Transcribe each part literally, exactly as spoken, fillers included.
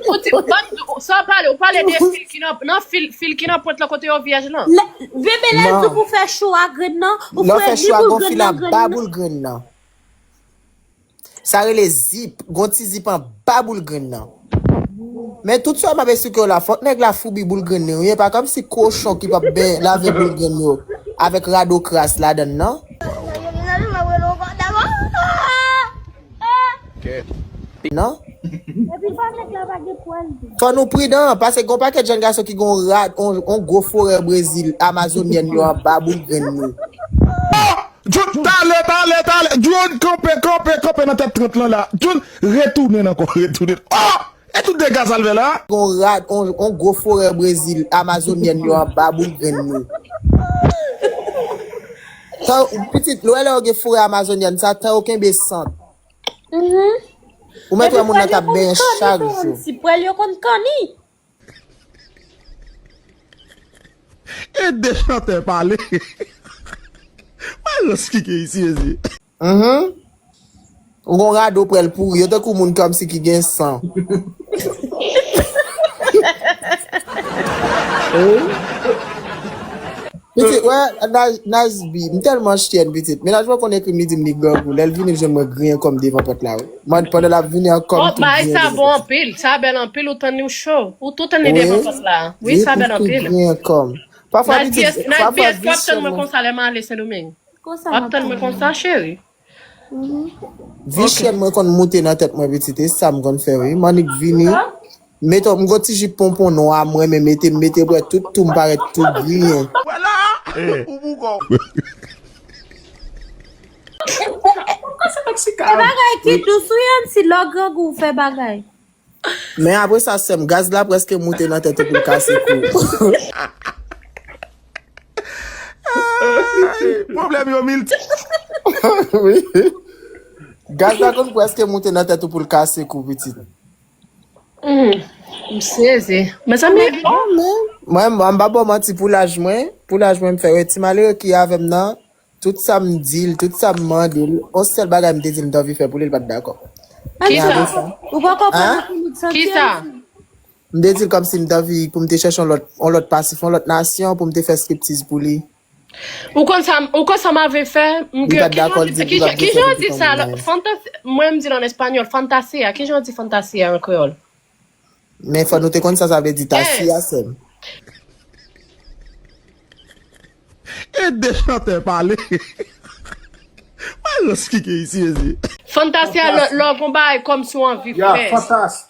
Ou di, ban, sa w pale, ou pale de fil ki nan, nan fil, fil ki nan pwent lan kote yo vyèj lan. Lè, bebe, lè l di pou fè chou a grenn nan, ou fè li boul grenn nan, grenn nan. Sa rele zip, gon ti zip anba boul grenn nan. Men tout sa m ap esplike w la, fòk nèg la foubi boul grenn li, wi, e pa kòmsi kochon ki p ap ben lave boul grenn yo avèk rado kras ladann nan. Non? Fò nou pridan, paske gon pakèt jèn gason ki gon rad, on, on gwo forè Brezil, amazonyèn yo anba boul grenn yo. Jun, talè, talè, talè. Jun, kanpe, kanpe, kanpe nan tèt trant lan la. Jun, retounen ankò, retounen. Oh! E tout dega sa l fè la? Gon rad, on, on gwo forè Brezil, amazonyèn yo anba boul grenn yo. Tan, pitit, lè w wè lè yo gen forè amazonyèn sa, tan yo kenbe sant. Ou mèt wè moun nan k ap benyen chak jou. Si pwèl yo konn kanni. E de chantè pale. Malòs ki gen isi, mezi. Mhm. Ou gon rado prèl pouri, yo tankou moun kòmsi ki gen san. Pitit, wè, Nas-, Nasby, m tèlman chen, pitit. Mennaj mwen konn ekri m, li di m li grangou. Lè l vini, l jwenn mwen griyen kò m devan pòt la, wi. Mwen, pandan l ap vini ankò, m tou griyen devan pòt la. Sa bon anpil, sa bèl anpil, ou tann li, ou cho. Ou tou tann li devan pòt la. Wi, sa bèl anpil. Wi, m tou griyen kò m. Pafwa, pitit, pafwa, w ap tann mwen konsa lè m ale Sendomeng. W ap tann mwen konsa, cheri. Vichyen mwen konn moute nan tèt mwen, pitit, e sa m konn fè, wi. M annik vini. Mete m gon ti jip ponpon nwa, mwen menm mete, m mete bwè tout tou, m parèt tou griyen. Vwala! Ou boukò. E bagay ki dous, wi, ann si lè w grangou w fè bagay. Men apre sa, sè m, gaz la prèske moute nan tèt ou pou l kase kou. Ay, pwoblèm yo milti. Wi. Gaz la konn prèske moute nan tèt ou pou l kase kou, pitit. Hmm, m sezi. Mezanmi, oh! Mwen, mwen, m pa ba w manti, pou laj mwen, pou laj mwen, m fè wè ti malere ki avè m nan, tout sa m di l, tout sa m mande l, yon sèl bagay m te di l m t anvi fè pou li, l pa t dakò. Kisa? Ou poko konn ki limit santi l. Kisa? M te di l kòmsi m t anvi pou m te chèche yon lòt, yon lòt pasif, yon lòt nasyon pou m te fè striptiz pou li. Ou konn sa, ou konn sa m anvi fè? M, ki, ki jan di sa? Fantasi, mwen m di l an espanyòl, fantasia. Ki jan di fantasia an kreyòl? Men fò nou te konn sa sa vle di tasi a, sè m. E de chantè pale. Malòs ki gen isi, mezi. Fantasia, lè, lè w gon bagay kòmsi w anvi fè. Fantasm.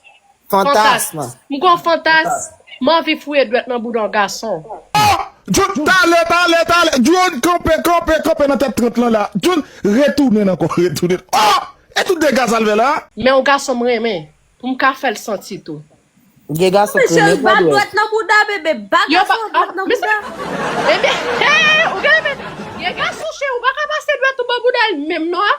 Fantasm. M gon fantasm. M anvi fouye dwèt nan bouda yon gason. Oh! Jun, talè, talè, talè. Jun, kanpe, kanpe, kanpe nan tèt trant lan la. Jun, retounen ankò, retounen. Oh! E tout dega sa l fè la? Men yon gason m renmen. Pou m ka fè l santi tou. Gen gason ki renmen pran dwèt. Mesye, l bat dwèt nan bouda, bebe. Ba gason dwèt nan bouda. Ebyen, hey, ou gen, gen gason, cheri, ou pa ka pase dwèt ou bò bouda l menm non.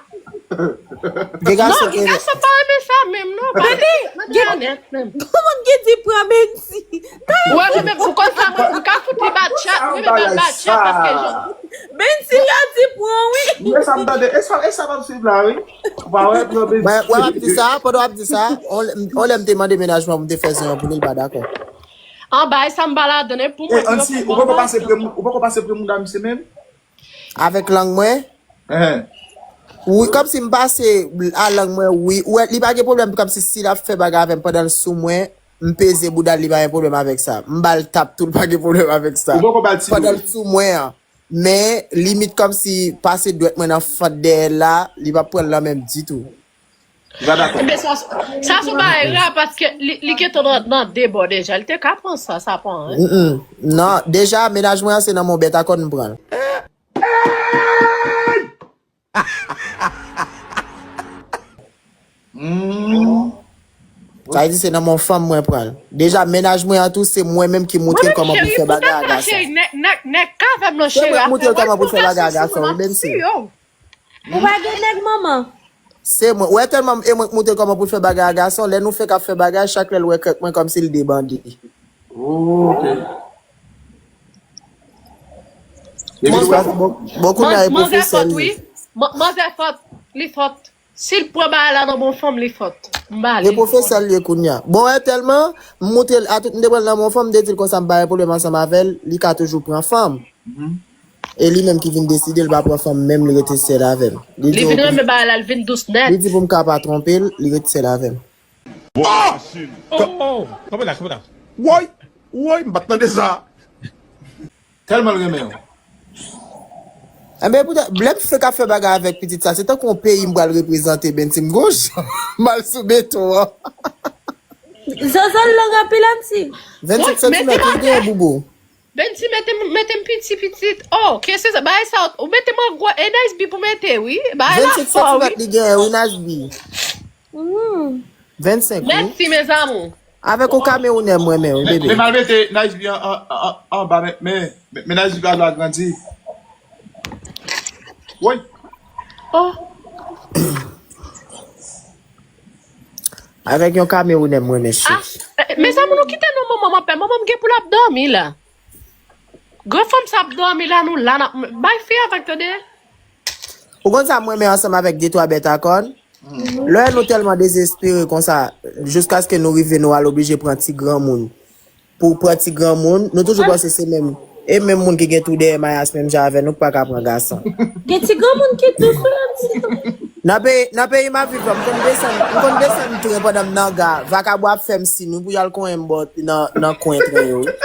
Gen gason ki renmen. Non, gen gason pa renmen sa menm non. Mande, mande Anèt menm. Kòman ki di pran Mensi? Ou wè mwen menm, ou konn sa mwen, m ka fout li ba tchat, mwen menm ba tchat paske jan. Mensi, yo di pran wi. Mwen sa m tande, e sa, e sa m ap swiv la wi. Ou pa wè, pran Mensi. Mwen, mwen ap di sa, pandan w ap di sa, on, on lè m te mande mennaj mwen pou m te fè zen an pou li, li pa dakò. An bay sa m pa ladan, e pou mwen ki yo fè bon bagay. Ou poko pase premouda misye menm? Avèk lang mwen? Wi, kòmsi m pase a lang mwen, wi. Ou wè, li pa gen pwoblèm kòmsi si l ap fè bagay avè m pandan l sou mwen, m peze bouda l, li pa gen pwoblèm avèk sa. M ba l tap tou, l pa gen pwoblèm avèk sa. Ou poko ba l ti dlo? Pandan l sou mwen an. Men, limit kòmsi pase dwèt mwen nan fant dèyè l la, li p ap pran l nan men m ditou. Li pa dakò. Ebyen, sa, sa se yon bagay ra, paske li, li gentan nan, nan de bò deja. Li te ka pran sa, sa pran, hein? Mm, mm. Non, deja, mennaj mwen an se nan men yon bèt a kòn m pran l. Sa vle di se nan men yon fanm mwen pran l. Deja, mennaj mwen an tou, se mwen menm ki moutre l kòman pou l fè bagay a gason. Mwen menm, cheri, pou tèt la, cheri, nèg, nèg, nèg k avè m lan, cheri, a fè wòl pou gason, manman, si yo. Ou pa gen nèg, manman? Se mwen. Ou wè tèlman e mwen k moutre l kòman pou l fè bagay a gason, lè nou fenk ap fè bagay, chak lè l wè krèk mwen kòmsi l debande. Ok. Bon, bon, kounye a e pwofesè li ye. Manzè fòt, wi. Manzè fòt, li fòt. Si l pran bagay la nan bon fanm, li fòt. M ba li. E pwofesè l ye kounye a. Bon, wè tèlman, m moutre l a tout, m te pran l nan bon fanm, m te di l konsa m pa gen pwoblèm ansanm avè l, li ka toujou pran fanm. E li menm ki vin deside l pa pran fanm menm, li rete sèl avè m. Li Li di vin ok. renmen bagay la, l vin dous nèt. Li di pou m ka pa twonpe l, li rete sèl avè m. Bon, machin. Oh, oh, kanpe la, kanpe la. Woy, woy, m pa t tande sa. Tèlman l renmen w. Enben, epoutan, lè m fenk ap fè bagay avèk pitit sa, se tankou yon peyi m pral reprezante, Bensi, m gon jan m al sou beton an. Zozo l long anpil, Anti. Vennsenk santimèt, ou gen boubou. Bensi, mete m, mete m piti, pitit. Oh, ke se sa, bagay sa, ou mete m an gwo, e Nice B pou mete, wi. Bagay la fò, wi. Vennsenk santimèt li gen, wi, Nice B. Vennsenk, wi. Mèsi, mes amours. Avèk yon Kamewounè m renmen wi bebe. Men m al mete Nice B an, an, an, anba, men, men, men, men Nice B pa dwe agrandi. Woy! Oh! Avèk yon Kamewounè m renmen chou. Ah, eh, mezanmi, nou kite non manman m anpè. Manman m gen pou l ap dòmi la. Granfanm sa ap dòmi la, nou la, n ap bay fi avèk, tande. Ou konn sa m renmen ansanm avèk de twa bèt a kòn? Lè nou tèlman dezespere konsa, jiskaske nou rive nou al oblije pran ti granmoun. Pou pran ti granmoun, nou toujou panse se menm, e menm moun ki gen twou dèyè mayas menm jan avè nou k pa ka pran gason. Gen ti granmoun ki dous wi, Anti. Nan peyi, nan peyi m ap viv la, m konn desann, m konn desann tren pandan m nan ga. Vakabon ap fè m siy wi pou y al konyen m bò nan, nan kwen tren yo wi.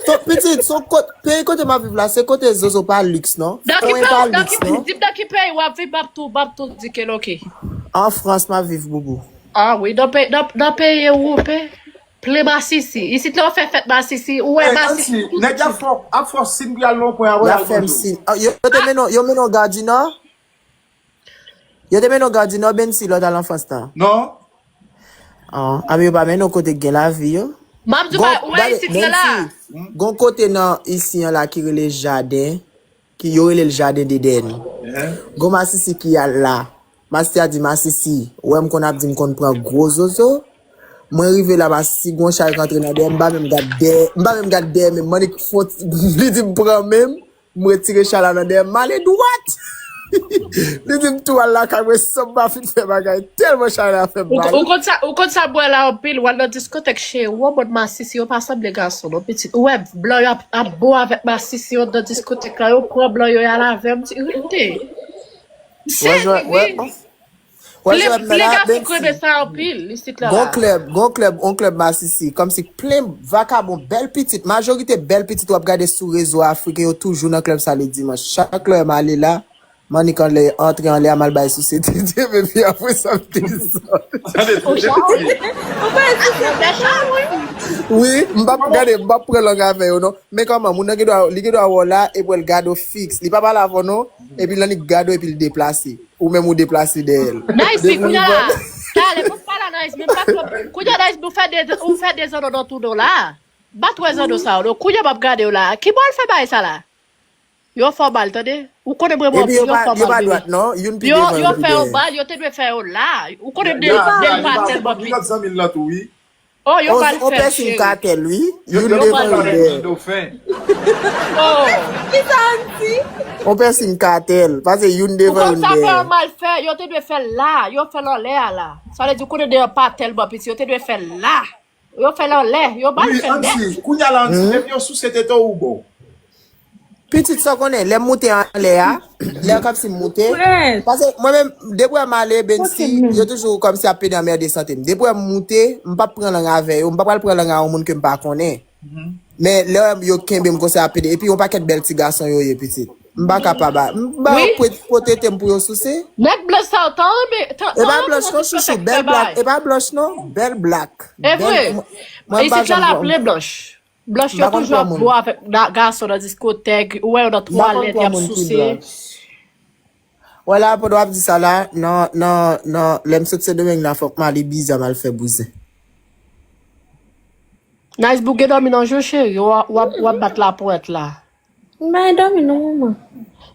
So, pitit, so, kot, peyi kote m ap viv la, se kote zozo pa liks non. Konyen pa liks non. Di m nan ki peyi w ap viv, m ap tou, m ap tou di ke l oke. An Frans m ap viv, boubou. Ah wi, nan peyi, nan, nan peyi ewope, plen masisi. Isit la yo fè fèt masisi, ou wè masisi tout. Nèg ap fè, ap fè w siy pou y al nan yon kwen, apre y al manje w. Yo te mennen w, yo mennen w Gare du Nord? Yo te mennen w Gare du Nord, Bensi, lè w t al an Frans la? Non. Ah, anben yo pa mennen w kote k gen lavi yo? M ap di w bagay, ou wè isit la la? Gon kote nan isi an la ki rele Jaden, ki yo rele l Jaden Deden. Gon masisi ki al la. Masisi a di, masisi, ou wè m konn ap di m konn pran gwo zozo? Mwen rive la, masisi, gon chay k antre nan dèyè m, m pa menm gad dèyè, m pa menm gad dèyè men m, m annik fon, li di m pran men m, m retire chay la nan dèyè m, m ale dwat. Li di m tou al lakay mwen san m pa fin fè bagay, tèlman chay la fè m mal. Ou konn sa, ou konn sa bwè la anpil, w al nan diskotèk cheri, w anmòd masisi, yo pa sanble gason non, pitit. Ou wè blan yo ap, ap bon avèk masisi yo nan diskotèk la, yo pran blan yo, y al avè m, ti rete. Seri wi. Plen gason k renmen sa anpil isit la. Gon klèb, gon klèb, on klèb masisi, kòmsi plen vakabon, bèl pitit, majorite bèl pitit w ap gade sou rezo a, afriken yo toujou nan klèb sa le dimanch. Chak lè m ale la, m annik anlè, antre anlè a, m al bay sosyete, epi apre sa m desann. Wi, m p ap gade, m p ap pran lang avè yo non. Men kòman, moun nan gen dwa, li gen dwa wè w la, epi l gade w fiks. Li p ap pale avè w non, epi l annik gade w epi l deplase. Ou menm ou deplase dèyè l. Nice B, kounye a la. Talè, fòk pale a Nice B, men m pa twò. Kounye a Nice B, ou fè de, ou fè de zando nan tou do la. M pa t wè zando sa yo non. Kounye a m ap gade w la. Ki bò l fè bagay sa la? Yo fè w mal, tande. Ou konnen mwen, mwen, yo fè w mal, bebe. Yo, yo fè w mal, yo te dwe fè yo la. Ou konnen de, de l pa tèlman byen. Oh, yo pral fè l, cheri. On pèsin katèl, wi. Youn devan, youn dèyè. Oh. Kisa Anti? On pèsin katèl. Pase youn devan, youn dèyè. Ou konn sa fè yo mal fè, yo te dwe fè l la. Yo fè l anlè a la. Sa vle di, ou konnen deyò pa tèlman piti, yo te dwe fè l la. Yo fè l anlè. Yo ba l fè l nèt. Wi, Anti, kounye a la, Anti, depi yo souse tete w, ou bon. Pitit sa w konnen, lè m moute anlè a, lè yo kòmsi m moute. Paske mwen menm, depi w wè m ale, Bensi, yo toujou kòmsi ap pede anmède sante m. Depi w wè m moute, m p ap pran lang avè yo, m pa pral pran lang a yon moun ke m pa konnen. Men lè yo kenbe m konsa y ap pede, epi yon pakèt bèl ti gason yo ye, pitit. M pa kapab a, m ba yo pwet-, pwotete m pou yo souse. Nèg blanch sa yo tan renmen, tan, tan renmen nan diskotèk fè bagay. E pa blanch non, chouchou, bèl blak, e pa blanch non, bèl blak. E vre, isit la la plen blanch. Blanch yo toujou ap bo avèk gason nan diskotèk, ou wè yo nan twalèt, y ap souse. Wè la, pandan w ap di sa la, nan, nan, nan, lè m sot Sendomeng la, fòk m ale Biza, m al fè bouzen. Nice B, ou gen dòmi nan je w, cheri, w ap, w ap bat lapwent la. M pa dòmi non, manman.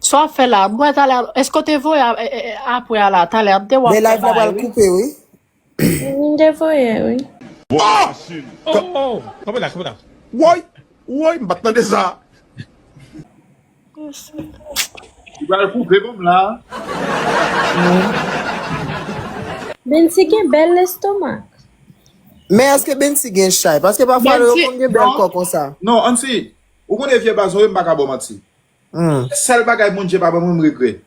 Sa w ap fè la? M wè talè, èske w te voye a, e, e, e, apre a la, talè, m te wè w ap fè bagay, wi. Men live la pral koupe, wi. M te voye, wi. Oh, oh, kanpe la, kanpe la. Woy, woy, m pa t tande sa. Li pral koupe bon m la. Bensi gen bèl lestomak. Men èske Bensi gen chay? Paske pafwa yo konn gen bèl kò konsa. Non, Ansi, ou konnen vye baz mwen, m pa ka ba w manti. Sèl bagay Bondye pa ban mwen, m regrèt.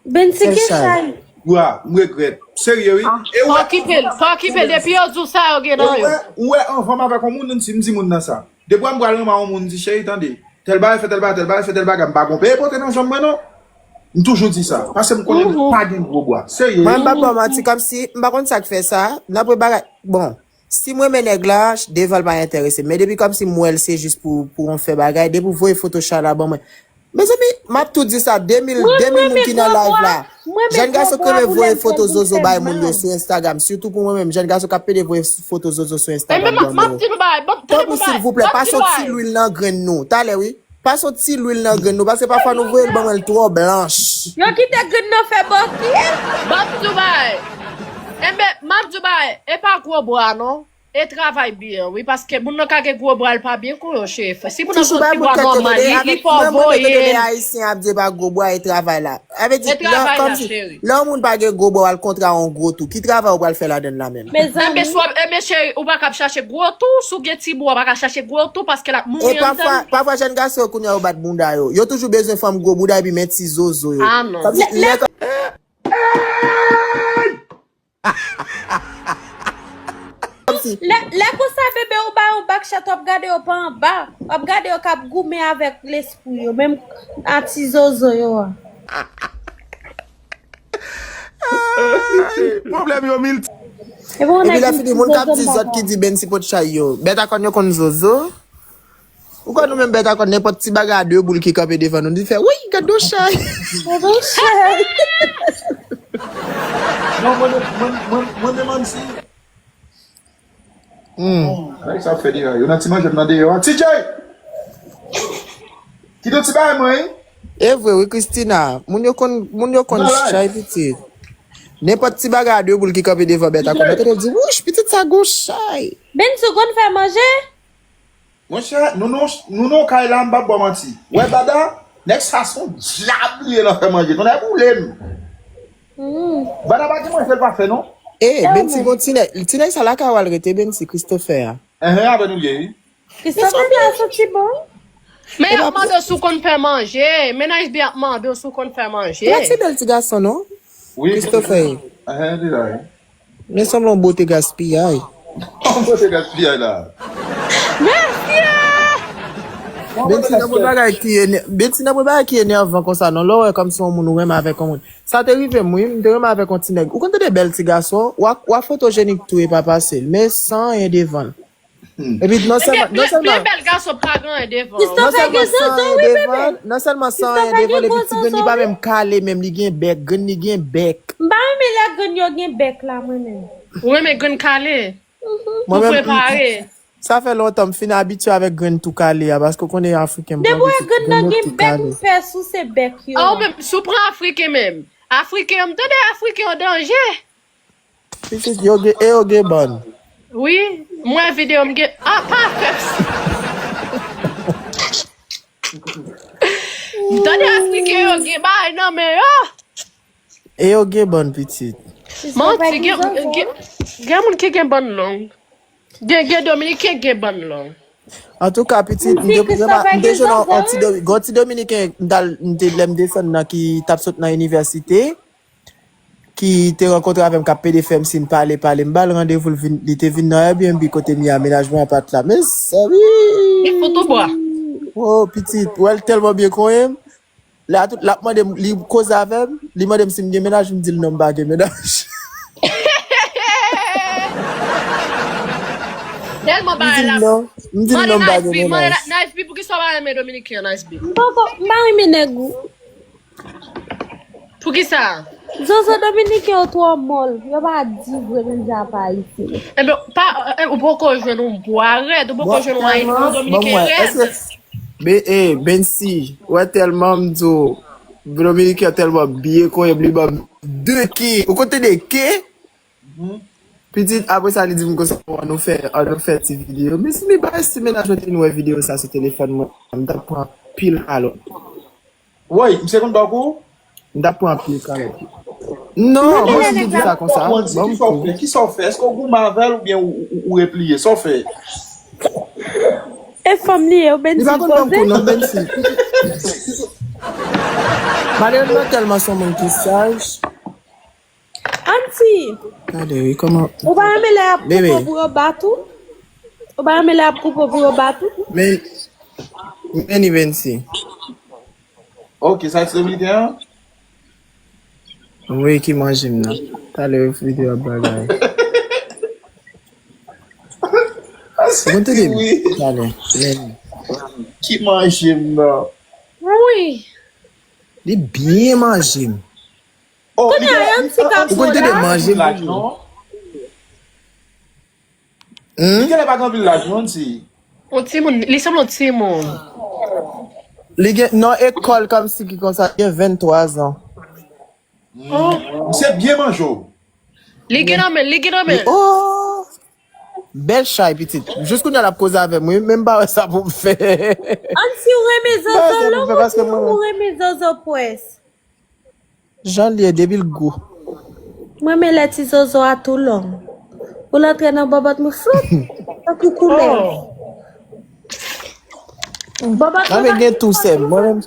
Bensi gen chay. Wa, m regrèt. Serye, wi. E Pa okipe l, pa okipe l. Depi yo di w sa, yo gen nan yo. Ou wè anvan m avèk yon moun, Ansi, m di moun nan sa. Depi m pral renmen yon moun, m di, cheri, tande. Tèl bagay, fè tèl bagay, tèl bagay, fè tèl bagay, m pa gon peye pote nan janm mwen, non. M toujou di sa. Paske m konnen m pa gen gwo bwa. Serye. Mwen, m pa ba w manti, kòmsi, m pa konn sa k fè sa. N ap wè bagay. Bon, si m renmen nèg la, devan l pa enterese m. Men depi kòmsi m wè l se jis pou, pou yon fè bagay, depi w voye foto chay la ban mwen. Mezanmi, m ap tou di sa, de mil, de mil moun ki nan live la. Jèn gason ki renmen voye foto zozo bay moun yo sou Instagram. Sitou pou mwen menm, jèn gason k ap pede voye foto zozo sou Instagram ban moun yo. Tanpri, silvouplè, pase yon ti lwil nan grenn nou. Talè, wi. Pase yon ti lwil nan grenn nou, paske pafwa nou voye l ban mwen, l twò blanch. Yo kite grenn nan fè bòkye. Ban m di w bagay. Enben, m ap di w bagay, e pa gwo bra, non. E travay byen, wi, paske moun nan ka gen gwo bra, l pa byen kon yo, cheri. Si moun nan gon ti bwa nòmal, li, li fò voye l. Ayisyen ap di e pa gwo bra, e travay la. Sa vle di, lè, kòmsi, lè yon moun pa gen gwo bra, l kontra yon gwo tou. Ki travay ou pral fè ladann la menm? Enben, si w ap, enben, cheri, ou pa ka ap chache gwo tou, si w gen ti bra, ou pa ka chache gwo tou, paske l ap mouri anndan. E pafwa, pafwa, jèn gason yo kounye a yo bat bounda yo. Yo toujou bezwen fanm gwo bounda epi men ti zozo yo. Ah non. Kòmsi, lè, Lè, lè konsa, bebe, ou ba yo bak chat, w ap gade yo pa anba. W ap gade yo k ap goumen avèk lespri yo, menm a ti zozo yo a. Pwoblèm yo milti. Epi lè fini, moun k ap di zòt ki di Bensi pot chay yo. Bèt a kòn yo konn zozo. Ou kwè nou menm bèt a kòn, nenpòt ti bagay a de boul ki kanpe devan nou, nou di fè, wouyy, gad yon chay. Gad yon chay. Non, mwen, mwen, mwen, mwen demann si. Hmm. Ay, sa fè dera. Yo nan ti manje m nan deyò a. T J! Kite ti bagay mwen, wi. E vre, wi, Christina. Moun yo konn, moun yo konn chay pitit. Nenpòt ti bagay a de boul ki kanpe devan bèt a kòn, yo tande di, wouch, pitit sa gon chay. Bensi, ou konn fè manje? Monchè, nou nan, nou nan kay la, m p ap ba w manti. Wè Bada, nèg sa se yon dyab li ye nan fè manje. Tonnè boule m. Bada pa gen manje l pa fè non. E, Bensi gon ti nèg, ti nèg sa lakay ou al rete, Bensi, Christopher a. Enhen, avè nou l ye, wi. Christopher sa soti bon. Men y ap mande w si w konn fè manje. Men Nice B ap mande w si w konn fè manje. E pa ti bèl ti gason non. Christopher. Enhen, li la, wi. Men sanble yon bote gaspiyay. Yon bote gaspiyay la. Bensi nan mwen bagay ki enè, Bensi nan mwen bagay ki enèvan konsa non. Lè w wè kòmsi yon moun ou renmen avèk yon moun. Sa te rive m wi, m te renmen avèk yon ti nèg. Ou konn tande bèl ti gason, w a, w a fotojenik tou e pa pase l. Men san anyen devan l. Epi non sèlman, non sèlman, non sèlman san anyen devan, non sèlman san anyen devan l, epi ti grenn li pa menm kale menm, li gen bèk, grenn li gen bèk. M pa renmen lè grenn yo gen bèk la mwen menm. Ou renmen grenn kale? Ou prepare? Sa fè lontan m fin abitye avèk grenn tou kale a, paske ou konnen Afriken m pran pitit, grenn yo tou kale. Depi w wè grenn nan gen bèk, m pè souse bèk yo. A ou menm, si w pran Afriken menm, Afriken yo, m tande Afriken yo danje. Pitit, yo gen, e yo gen bann. Wi, m wè videyo m gen, a pa fè. M tande Afriken yo gen bagay nan men yo. E yo gen bann pitit. Manti, gen, gen, gen moun ki gen bann long. Gen, gen Dominiken gen bann long. Antouka, pitit, m te, m te jwenn yon ti, yon ti Dominiken, m t al, m te, lè m desann nan ki t ap sot nan inivèsite. Ki te rankontre avè m k ap pede fè m siy pale, pale. M ba l randevou, l vin, li te vin nan Airbnb kote m ye a, menaj mwen an pa t la. Mezanmi! Gen foto bwa. Oh, pitit, ou wè l tèlman byen konyen m. Lè a tout, l ap mande m, li koze avè m, li mande m si m gen menaj, m di l non, m pa gen menaj. Tèlman bagay la. M di l non, m di l non, m pa gen menaj. Nice B, poukisa w pa renmen Dominiken an, Nice B? M poko, m pa renmen nèg ou. Poukisa? Zozo Dominiken yo twò mòl, yo pa di vre menm jan ak Ayisyen. Enben, pa, e, ou poko jwenn yon bwa rèd, ou poko jwenn yon Ayisyen, yon Dominiken rèd. Be, e, Bensi, wè tèlman m di w, Dominiken tèlman byen konyen m, li ban m de ke. Ou konn tande ke? Pitit, apre sa, li di m konsa, bon, ann nou fè, ann nou fè ti videyo. Men si li pa resi menaj mwen te vin wè videyo sa sou telefòn mwen, m t ap pran anpil kalòt. Woy, misye konn ba w kou? M t ap pran anpil kalòt. Non, mwen menm di sa konsa. Bon, kisa w fè? Kisa w fè? Èske w goumen avè l oubyen ou, ou, ou repliye? Sa w fè? E fanm li ye, ou Bensi poze. Li pa konn ban m kou non, Bensi. Madelèn nan tèlman se yon moun ki saj. Anti. Gade wi, kòman. Ou pa renmen lè y ap koupe w pou yo bat ou? Ou pa renmen lè y ap koupe w pou yo bat ou? Men, men ni Bensi. Ok, sa se miten an? Wi, ki manje m nan. Talè yo fouti ap bagay. Mwen tande talè. Men. Ki manje m nan? Wi. Li byen manje m. Oh, li gen Ou konn tande manje m. Li gen lè pa gen anpil laj non, si. On timoun, li sanble on timoun. Li gen non ekòl kòmsi ki konsa, li gen venntwa zan. Misye byen manje w. Li gen nan men, li gen nan men. Oh! Bèl chay pitit. Jis kounye a l ap koze avè m wi, men m pa wè sa pou m fè. Ann si w renmen zozo long ou renmen zozo pwès? Jan l ye depi l gwo. Mwen renmen lè ti zozo a tou long. Pou l antre nan bòbòt mwen floup, tankou koulèv. Bòbòt mwen gen tou sè m. Mwen menm.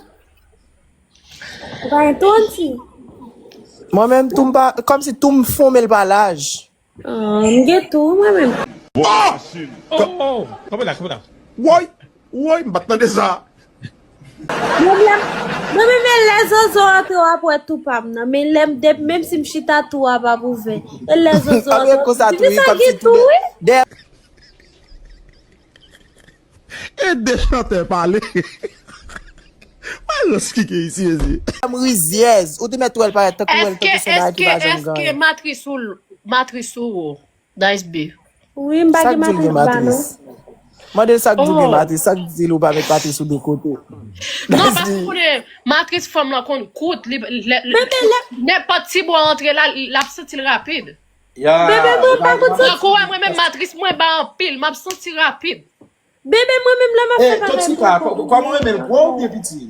Ou pa gen tou Ann si? Mwen menm tou m pa, kòmsi tou m fòme l pa laj. M gen tou mwen menm. Oh! Kanpe la, kanpe la. Woy! Woy, m pa t tande sa. Mwen menm lè zozo antre w ap wè tou pa m nan. Men lè m dep, menm si m chita tou a p ap ouvè. E lè zozo antre. Ti fi sa gen tou wi. E de chantè pale. Malòs ki gen isi mezi. M rizyèz. Ou te mèt wè l parèt tankou wè l tankou se yon bagay ki pa janm gen anyen. Èske matris ou matris ou wo? Nice B. Wi, m pa gen matris ba non. Mande l sa k di w gen matris, sa k di l ou pa met matris ou de kote. Non, paske ou konnen matris fanm lan konn kout, li nenpòt ti bò antre la, l ap santi l rapid. Bebe mwen pa konn santi. Tankou wè mwen menm matris mwen ba anpil, m ap santi rapid. Bebe mwen menm lè m ap fè bagay. Toksika, kòman renmen l gwo oubyen piti?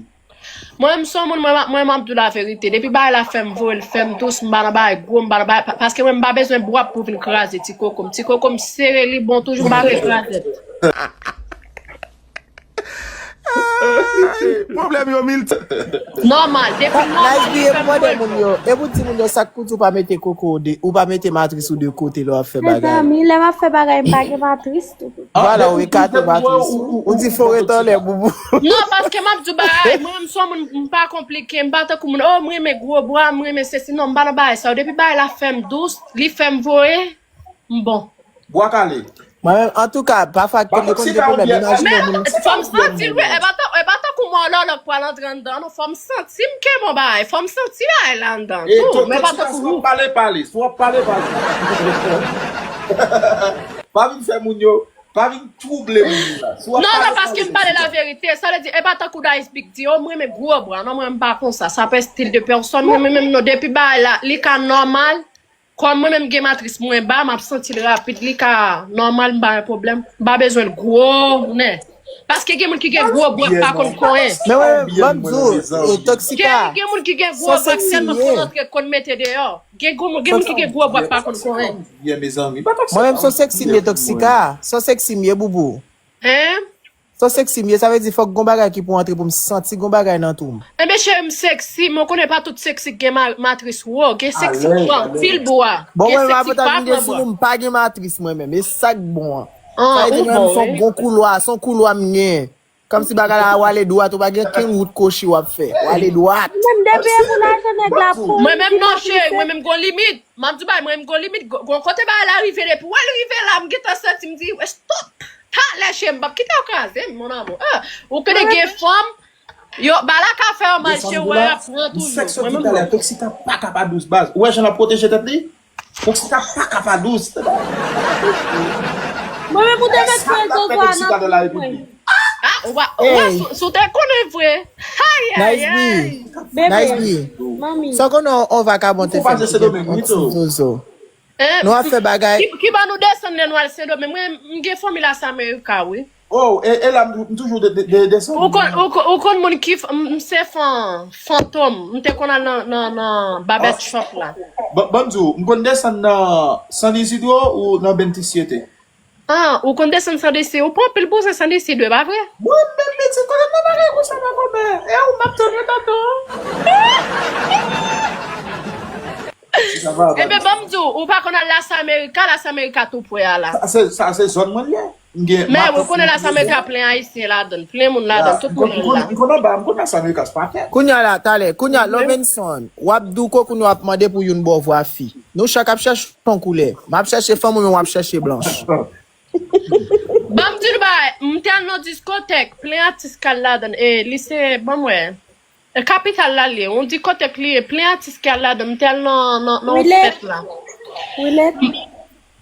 Mwen menm se yon moun mwen mwen m ap di w laverite. Depi bagay la fè m voye l fè m dous, m pa nan bagay gwo, m pa nan bagay paske mwen m pa bezwen bwap pou vin kraze ti koko m. Ti koko m sere li bon toujou m pa vle kraze l. Pwoblèm yo milti. Nòmal, depi nòmal li fè m voye l bon. E pou timoun yo sa k pou di w pa mete koko ou pa mete matris ou de kote lè w ap fè bagay. Mezanmi, lè m ap fè bagay m pa gen matris tou. Vwala, ou ekate matris ou. Ou di fò w ret anlè boubou. Non, paske m ap di w bagay, mwen menm se yon moun m pa konplike, m pa tankou moun, oh, m renmen gwo bra, m renmen sesi. Non, m pa nan bagay sa yo. Depi bagay la fè m dous, li fè m voye, m bon. Bwa kale. Mwen menm, antouka, pafwa li konn gen pwoblèm. Imajine moun. Fò m santi l, wi. E pa tankou mwen lòlòk pral antre anndan, non. Fò m santi m ke bon bagay. Fò m santi bagay la anndan tou. Men pa tankou ou. Pale, pale. Si w ap pale, pale. Pa vin fè moun yo. Pa vin twouble moun yo la. Non, non, paske m pale laverite. Sa vle di, e pa tankou Dice Big di, oh, mwen renmen gwo bra. Non, mwen, m pa konsa. Sa pa estil de pèsòn. Mwen, mwen menm, non, depi bagay la, li ka nòmal. Kòm mwen menm, m gen matris mwen ba, m ap santi l rapid. Li ka nòmal, m pa gen pwoblèm. M pa bezwen l gwo, nen. Paske gen moun ki gen gwo bra, pa konn konyen. Men wè, ban m di w, Toksika. Gen moun ki gen gwo bra, tèlman fò rantre konn mete deyò. Gen gwo moun, gen moun ki gen gwo bra pa konn konyen. Mwen menm se yon seksi m ye Toksika. Se yon seksi m ye boubou. Hein? Se yon seksi m ye, sa vle di fòk gon bagay ki pou antre pou m santi gon bagay nan twou m. Enben cheri m seksi, men w konnen pa tout seksi k gen matris wo. Gen seksi k pran anpil bra. Gen seksi k pa pran bra. M pa gen matris mwen menm, e sa k bon an. Sa vle di mwen menm se yon bon koulwa, se yon koulwa m gen. Kòmsi bagay la w ale dwat, ou pa gen kenn wout kwochi w ap fè. W ale dwat. Mwen menm depi e pou lajan nèg la pou. Mwen menm non cheri, mwen menm gon limit. M ap di w bagay, mwen menm gon limit, gon kote bagay la rive depi w al rive la, m gentan santi m di, wè stop. Talè cheri m p ap kite w kraze m, mon amour. Ah, ou konnen gen fanm, yo, bagay la ka fè yo mal cheri, w wè y ap pran toujou. Mwen menm non. Toksika pa ka pa dous baz. Ou wè jan l ap pwoteje tèt li? Toksika pa ka pa dous. Mwen menm ou te mèt fè zozo a nan kou mwen. Ah, ou pa, ou pa, si w te konnen vre. Ay, ay, ay. Nice B. Nice B. Sa w konnen yon vakabon te fè m ti zozo. Nou ap fè bagay. Ki bò nou desann lè nou al Sendomeng? Mwen, m gen fanmi Las America, wi. Oh, e, e la m, m toujou de, de, de, desann. Ou konn, ou, kon- ou konn moun ki f- m m se fan fantom. M te konn al nan nan nan babet shop la. Ban ban m di w, m konn desann nan San Isidro ou nan Bentisye te. Ah, ou konn desann San Isidro? Ou pran pil bouzen San Isidro, e pa vre? Mwen menm Bentisye konnen m nan bagay konsa pa konbyen. E ou m ap tann tanto. Ebyen, ban m di w, ou pa konn al Las Amerika, Las Amerika tou pre a la. Sa se, sa se zòn mwen li ye. Men ou konnen Las Amerika plen Ayisyen ladan l, plen moun ladan l, tout moun la. M konn anba, m konn Las Amerika, se pa kèk. Kounye a la, talè, kounye a, Lovenson, w ap di w kokoun yo ap mande pou youn ba w vwa fi. Nou chak ap chèche yon koulè. M ap chèche fanm ou men w ap chèche blanch. Ban m di nou bagay, m te al nan diskotèk, plen atis k al ladan l, e li se, ban m wè. E kapital la l ye, on di kote k li ye, plen atis ki al ladan. M te al nan nan nan yon fèt la.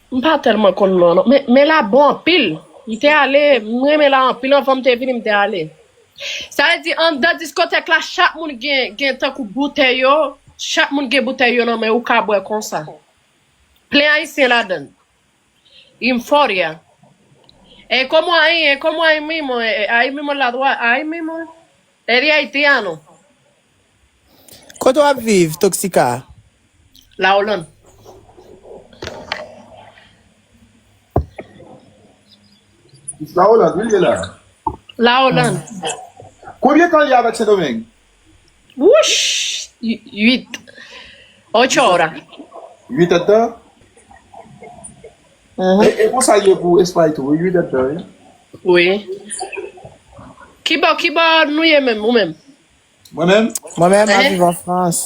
M pa tèlman konn non non, men men la bon anpil. M te ale, m renmen la anpil, anvan m te vini m te ale. Sa vle di anndan diskotèk la chak moun gen gen tankou boutèy yo, chak moun gen boutèy yo nan men ou ka bwè konsa. Plen ayisyen ladan. Euforia. E como ahí, e como ahí mismo, e ahí mismo en la aduana, ahí mismo. Eri haitiano. Kote w ap viv, Toxica? La Hollande. La Hollande, wi, li la. La Hollande. Konbyen tan li avèk Sendomeng? Wouch! Uit. Ocho ora. Uit èdtan? E, e konsa l ye pou Espay tou, wi, uit èdtan, wi. Wi. Kibò, kibò nou ye menm, ou menm? Mwen menm? Mwen menm, m ap viv an Frans.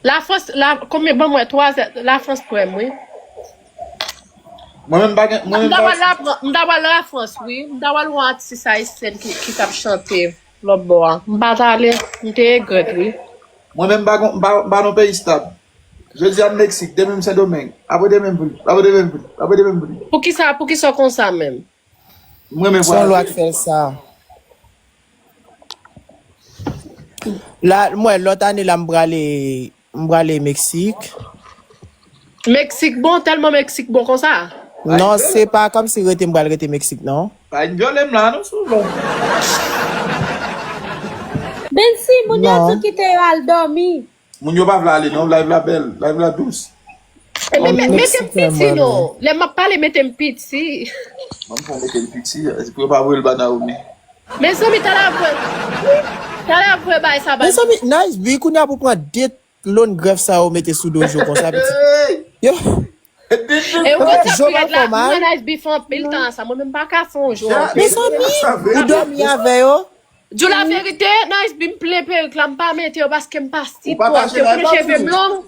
Lafrans, la, konbyen, ban mwen, twa zè, Lafrans prè m, wi. Mwen menm, m pa gen, mwen menm, m pa. M ta pral Lafrans, wi. M ta pral wè atis ayisyen ki, ki t ap chante. Lòt bò a. M pa t ale, m te regrèt wi. Mwen menm m pa gon, m pa, m pa nan peyi stab. Jodi a m Meksik, demen m Sendomeng, apre demen m Brit, apre demen m Brit, apre demen m Brit. Poukisa, poukisa w konsa menm? M renmen vwayaje. Se yon lwa k fè l sa. La, mwen, lòt ane la, m prale M prale Meksik. Meksik bon, tèlman Meksik bon konsa? Non, se pa kòmsi rete m pral rete Meksik non. Pa vin vyole m la non souvan. Bensi, moun yo tou kite yo al dòmi. Moun yo pa vle ale non, live la bèl, live la dous. Ebyen mete m piti non, lè m ap pale mete m piti. Ban m fè w mete m piti, pou yo pa voye l ba Naomi. Mezanmi, talè ap vre, talè ap vre bay sa bay. Mezanmi, Nice B, kounye a pou pran de lòn grèf sa yo mete sou do Joe konsa pitit. Yo. E ou wè sa pi rèd la, mwen Nice B fè anpil tan sa, mwen menm m pa ka fè yon jou anpil. Mezanmi, ou dòmi avè yo? Di w laverite, Nice B, m plen perik la, m pa mete yo paske m pa sipòte. Ou konnen cheve m long?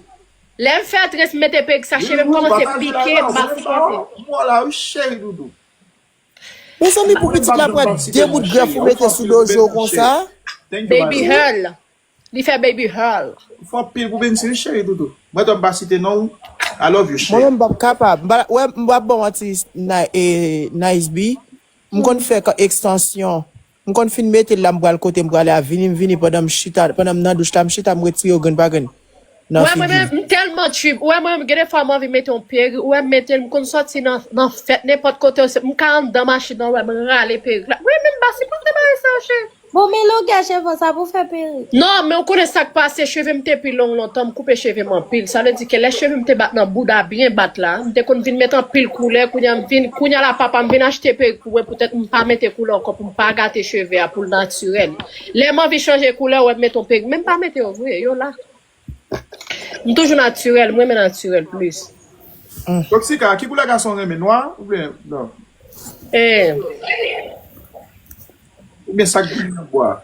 Lè m fè trens, m mete perik sa, cheve m kòmanse pike, m pa sipòte. M wè w la wi cheri doudou. Mezanmi, pou pitit la pran de bout grèf ou mete sou do Joe konsa. Baby Herl. Li fè Baby Herl. Ou fè anpil pou Bensi wi cheri doudou. Mwen tou m pa site non w. I love you cheri. Mwen menm m p ap kapab. M pa, wè, m p ap ba w manti, Nice B. M konn fè ekstansyon. M konn fin mete l la, m pral kote m prale a, vini m vini pandan m chita, pandan m nan douch la, m chita, m retire yo grenn pa grenn. Nan figi. Ou wè mwen menm, m tèlman trip. Ou wè mwen menm, gen de fwa m anvi mete yon perik. Ou wè m mete l, m konn sòti nan, nan fèt, nenpòt kote, m ka anndan machin nan, ou wè m rale perik la. Ou wè menm m pa sipòte bagay sa yo, cheri. Bon, men longè cheve w sa pou fè perik. Non, men ou konnen sa k pase, cheve m te pi long lontan, m koupe cheve m anpil. Sa vle di ke lè cheve m te bat nan bouda byen bat la, m te konn vin met anpil koulè, kounye a m vin, kounye a la papa m vin achte perik pou mwen, poutèt m pa mete koulè ankò, pou m pa gate cheve a, pou l natirèl. Lè m anvi chanje koulè, ou wè m met yon perik, men m pa mete yo vre, yo la. M toujou natirèl, m renmen natirèl plis. Toxica, ki koulè gason renmen? Nwa oubyen blan? Eh. Oubyen sa k vin nan bwa?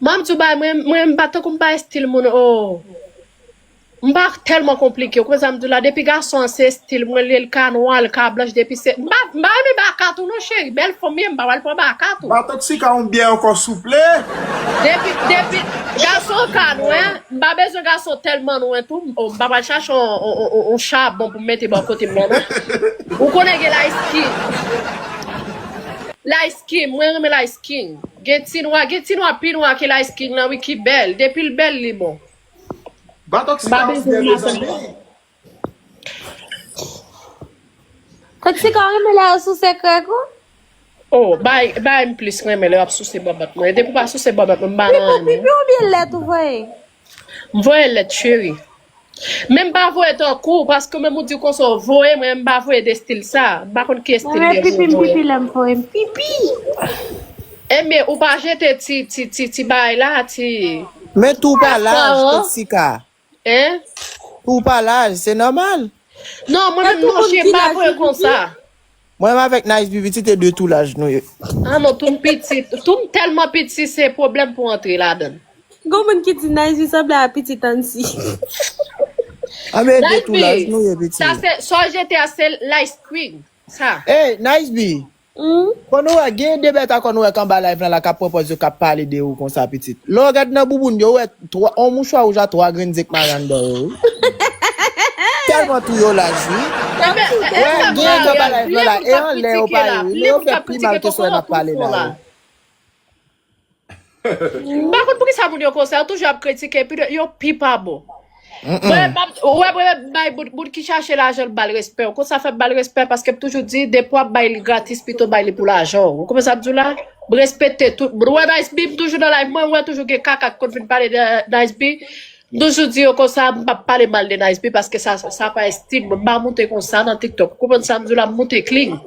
Mwen, m di w bagay, mwen, mwen, m pa tankou m pa estil moun, oh. M pa tèlman konplike, ou konprann sa m di w la, depi gason an se estil mwen, li, l ka nwa, l ka blanch, depi se, m pa, m pa renmen baka tou non, cheri, bèl fanm m ye, m pa pral pran baka tou. Ba Toxica yon byè ankò souple. Depi, depi, gason an ka nwa, m pa bezwen gason tèlman nwa tou, oh, m pa pral chache yon, yon, yon, yon chabon pou m mete bò kote m nan, non. Ou konnen gen light skin. Light skin, mwen renmen light skin. Gen ti nwa, gen ti nwa pi nwa ke light skin lan wi ki bèl. Depi l bèl, li bon. Ba Toxica yon byè mezanmi. Toxica, w renmen lè yo souse krèk ou? Oh, bay, bay m plis renmen lè w ap souse bòbòt mwen. Depi w pa souse bòbòt mwen, m pa nan anyen. Pipi oubyen lèt ou voye? M voye lèt, cheri. Men m pa voye tankou, paske menm ou di konsa w voye, mwen m pa voye de stil sa. M pa konn ki estil de voye. Mwen pipi, m pipi lè m voye, m pipi. Ebyen, ou pa jete ti, ti, ti, ti bagay la, ti. Men tou pa laj, Jessica. Hein? Tou pa laj, se nòmal. Non, mwen menm non, cheri, m pa voye konsa. Mwen menm avèk Nice B pitit e de tou laj nou ye. Ah non, tou m pitit. Tou m tèlman piti, se pwoblèm pou antre ladan. Gon moun ki di Nice B sanble a pitit Ansi. Anben, de tou laj nou ye, pitit. Sa se, sa w jete a, se lice cream. Sa. Hey, Nice B. Kon nou wè, gen de bèt akò nou wè k anba live lan la k ap pran pòz yo k ap pale de ou konsa, pitit. Lè w gad nan bouboun yo, ou wè twa, on mouchwa wouj a twa grenn zenk maran anndan yo, wi. Tèlman tou yo laj, wi. Wè, gen k anba live lan la, e anlè yo pale, wi. Men yo fè pi mal ke sa n ap pale la, wi. M pa konn poukisa moun yo konsa, yo toujou ap kritike, epi yo pi pa bon. Mwen, m ap, ou wè, mwen, bay moun, moun ki chache lajan, l ba l respè. Ou konn sa fè m ba l respè, paske m toujou di, depi w ap bay li gratis, pito bay li pou lajan w. Ou konprann sa m di w la? M respekte tout moun. Ou wè Nice B, m toujou nan live mwen, ou wè toujou gen kaka ki konn vin pale de Nice B. M toujou di yo konsa, m p ap pale mal de Nice B, paske sa, sa pa estil mwen. M pa moute konsa nan TikTok. Ou konprann sa m di w la? M moute clean.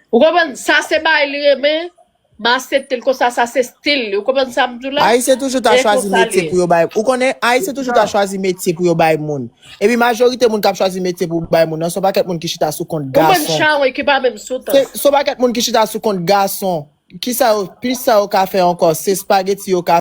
Ou konprann? Sa se bagay li renmen. M aksepte l konsa, sa se stil li. Ou konprann sa m di w la? Ayisyen toujou ta chwazi metye pou yo bay. Ou konnen, Ayisyen toujou ta chwazi metye pou yo bay moun. Epi majorite moun k ap chwazi metye pou bay moun nan, se yon pakèt moun ki chita sou kont gason. Ou konprann, chawen ki pa menm sou tan. Se, se yon pakèt moun ki chita sou kont gason. Kisa yo, plis sa yo ka fè ankò? Se spageti yo ka